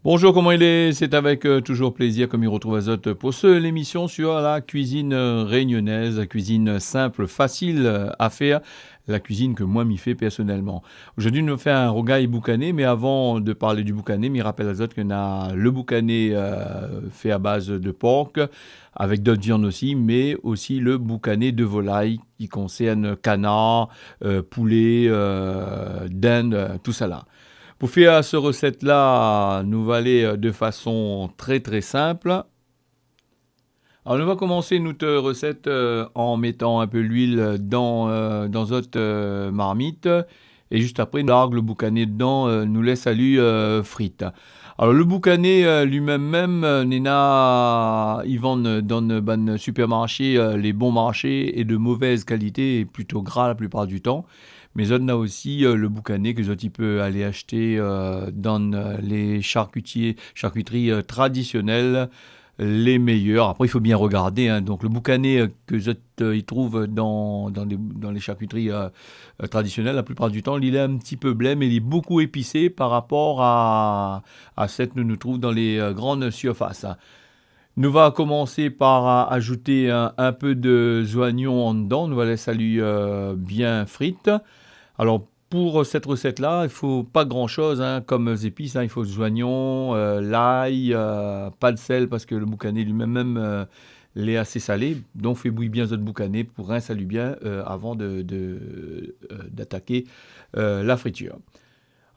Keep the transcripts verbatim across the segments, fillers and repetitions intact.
Bonjour, koman i lé ? Sé avèk, euh, toujours plaisir ke mi retrouv azot pou se, l'émission sur la cuisine, euh, réunionnaise, la cuisine simple, facile, euh, à faire, la cuisine ke moin mi fé personnellement. Zordi nou fé in rougay boukané, mé avan de parl du boukané, mi rapèl azot ke na le boukané, euh, fé à base de porc, avèk d'ot viann osi, mé osi le boukané de volay ki konsèrn kanar, euh, poulé, euh, dind, euh, tousala. Pou fé se resèt-la, nou va alé, euh, de fason trè, trè sinp. Alor, nou va komansé nout resèt, euh, an métan in pé luil dan, euh, dan zot, euh, marmit. É zis apré, nou larg le boukané dedan, euh, nou lès ali, euh, frit. Alor, le boukané, euh, li mèm mèm, euh, néna, i vann dan bann supermarché, euh, lé bon marché é de mové kalité é plito gra la plipar du tan. Mé zot na osi, euh, le boukané ke zot i pé alé ashté, euh, dan, euh, lé sharkitié-, sharkitri, euh, tradisionèl, lé méyèr. Apré, i fo bien regardé, in. Donk, le boukané, euh, ke zot, euh, i trouv dan, dan lé, dan lé sharkitri, euh, euh, tradisionèl, la plipar du tan, li lé in ti pé blé, mé li lé bokou épisé par rapor a, a sak nou, nou trouv dan lé, euh, grann sirfas, in. Nou va komansé par, euh, azout in, in pé de zoignon andan. Nou va lès ali, euh, bien frit. Alor, pou, euh, sèt resèt-la, i fo pa gran shoz, in, kom zépis, in. I fo zoignon, euh, lay, euh, pa de sèl, parske le boukané li mèm mèm, euh, lé asé salé. Donk, fé bouyir bien zot boukané pou rins ali bien, euh, avan de, de, euh, d'ataké, euh, la fritir.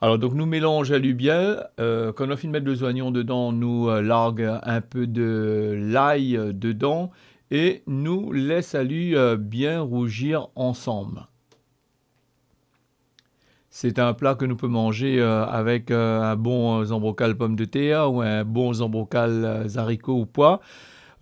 Alor, donk, nou mélanz ali bien. Euh, kan nou la fine mèt le zoignon dedan, nou, euh, larg in pé de lay, euh, dedan é nou lès ali, euh, bien rouzir ansanm. Sé in pla ke nou pé manzé, euh, avèk, euh, in bon, euh, zanbrokal pomdetèr ou in bon zanbrokal, euh, zariko ou poi.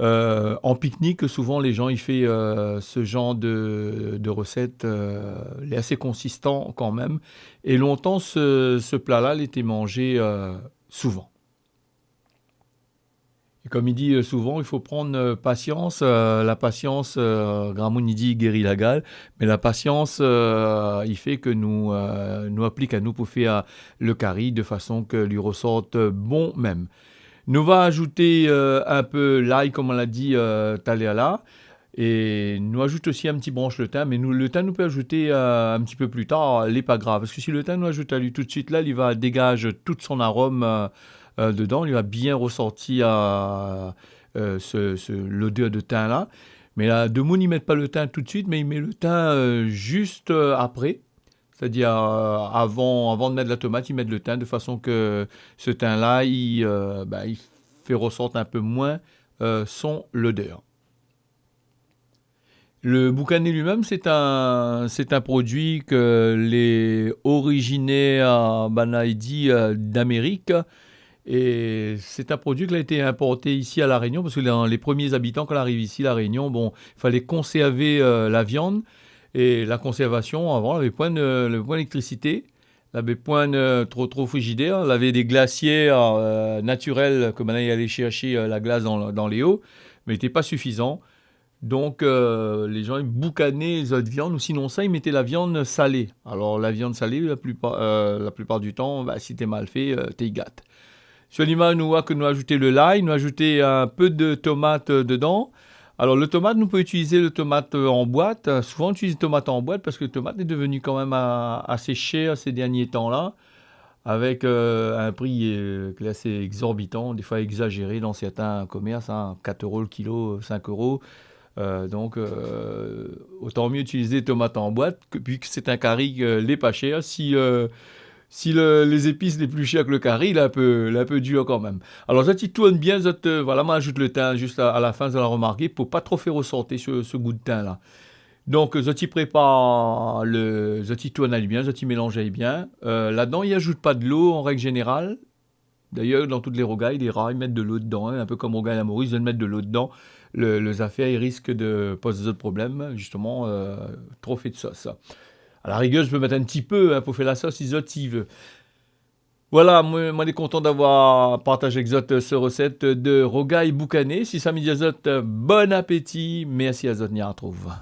Euh, an piknik, souvan, lé jan i fé, euh, se janr de, de resèt, euh, lé asé konsistan kan mèm. É lontan, se, se pla-la, li té manzé, euh, souvan. É kom i di, euh, souvan, i fo pran, euh, pasians. Euh, la pasians, euh, gramoun i di i géri la gal, mé la pasians, euh, i fé ke nou, euh, nou aplik anou pou fé, euh, le kari de fason ke li resort, euh, bon mèm. Nou va azouté, euh, in pé lay, kom nou la di, euh, talèr la. É nou azout osi in ti bransh le tin, mé nou, le tin, nou pé azouté, euh, in ti pé pli tar, lé pa grav. Parske si le tin, nou azout ali tout suit la, li va dégaz tout son arom, euh, euh, dedan, li va bien resortir, euh, euh, se, se, lodèr de tin-la. Mé la, demoun i mèt pa le tin tout suit, mé i mèt le tin, euh, zis, euh, apré. Sétadir, euh, avan, avan de mèt la tomat, i mèt le tin de fason ke se tin-la, i, euh, ba, i fé resort in pé moin, euh, son lodèr. Le boukané li mèm, sé in, sé in produi ke lé orizinèr, banna i di, euh, d'Amérik. É sé in produi ke la été inporté isi a La Rényon, parske lé, lé promié zabitan, kan la ariv isi, La Rényon, bon, falé konsèrv, euh, la viann. É la konsèrvasion, avan, lavé poin de, lavé poin d'éléktrisité, lavé poin, euh, tro, tro frizidèr, lavé dé glasièr, euh, natirèl, ke banna i alé shèrshé, euh, la glas dan, dan lé o, mé té pa sifizan. Donk, euh, lé jan i boukané zot viann, ou sinonsa, i mèt la viann salé. Alor, la viann salé, la plipar, euh, la plipar du tan, ba, si té mal fé, euh, té i gat. Su limaz, nou voi ke nou azout le lay, nou azout in pé de tomat, euh, dedan. Alor, le tomat, nou pé itiliz le tomat, euh, an boit. Euh, souvan, nou itiliz tomat an boit parske le tomat lé devenu kan mèm a-, asé shèr sé dernié tan-la. Avèk, euh, in pri, euh, ke lé asé égzorbitan, défoi égzazéré dan sèrtin komèrs, in, kat euro le kilo, sink euro. Euh, donk, euh, otan mié itiliz tomat an boit, ke, pui ke sé in kari ke lé pa shèr. Si, euh, si le, lé zépis lé pli shèr ke le kari, lé in pé, lé in pé dir kan mèm. Alor, zot i tourn bien, zot, euh, voila, moin azout le tin zis a, a la fin, zot la remarké, pou pa tro fé resortir se, se gou de tin-la. Donk, zot i prépar le, zot i tourn ali bien, zot i mélanz ali bien. Euh, ladan, i azout pa de lo an règ zénéral. Dayèr, dan tout lé rougay, lé rar i mèt de lo dedan, in, in pé kom rougay la mori, zot i mèt de lo dedan. Le, lé zafèr i risk de poz azot problèm, zistoman, euh, tro fé de sos. A la rigèr, zot i pé mèt in ti pé, in, pou fé la sos, si zot i vé. Voila, moin, moin lé kontan d'avoir partaz avèk zot, euh, se resèt de rougay boukané. Si sa mi di azot, euh, bon apéti. Mèrsi azot, ni artrouv.